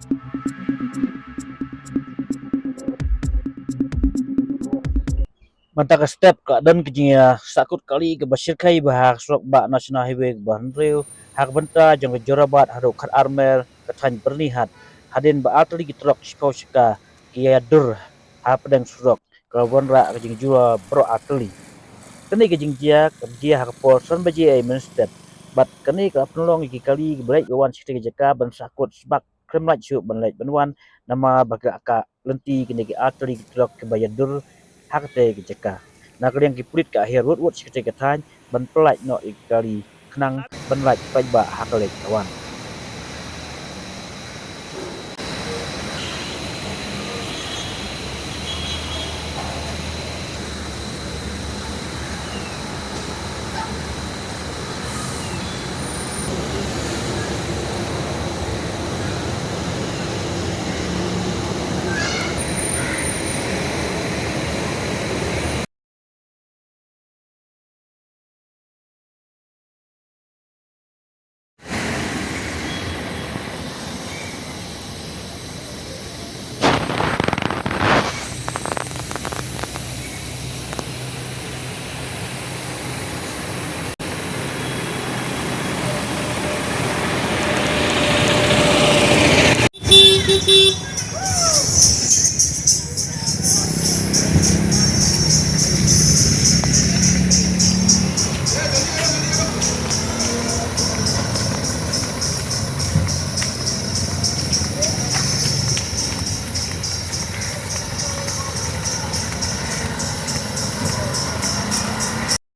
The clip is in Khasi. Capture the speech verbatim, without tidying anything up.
Mynta ka step ka don ka jingïasahkut kali kaba shyrkhei bha ha surok bah National Highway ba hynriew, ha ka bynta jong ka Jorabat haduh khatar mile ka thaiñ Byrnihat, hadien ba artylli ki trok shiphew shaka ki ïadur hapdeng surok, ka wanrah ka jingjia baroh artylli. Kane ka jingjia ka jia ha ka por san baje mynstep, bad kane ka pynlong ïa ki kali kiba leit kiba wan sha katei ka jaka ban sahkut sbak khlem lait shuh ban leit ban wan, namar ba ka la kah lynti kine ki artylli ki trok kiba ïadur ha katei ka jaka. Na ka liang ki pulit ka hiar wut wut sha katei ka thaiñ ban pyllait noh ïa ki kali khnang ban lait paidbah ha ka leit ka wan.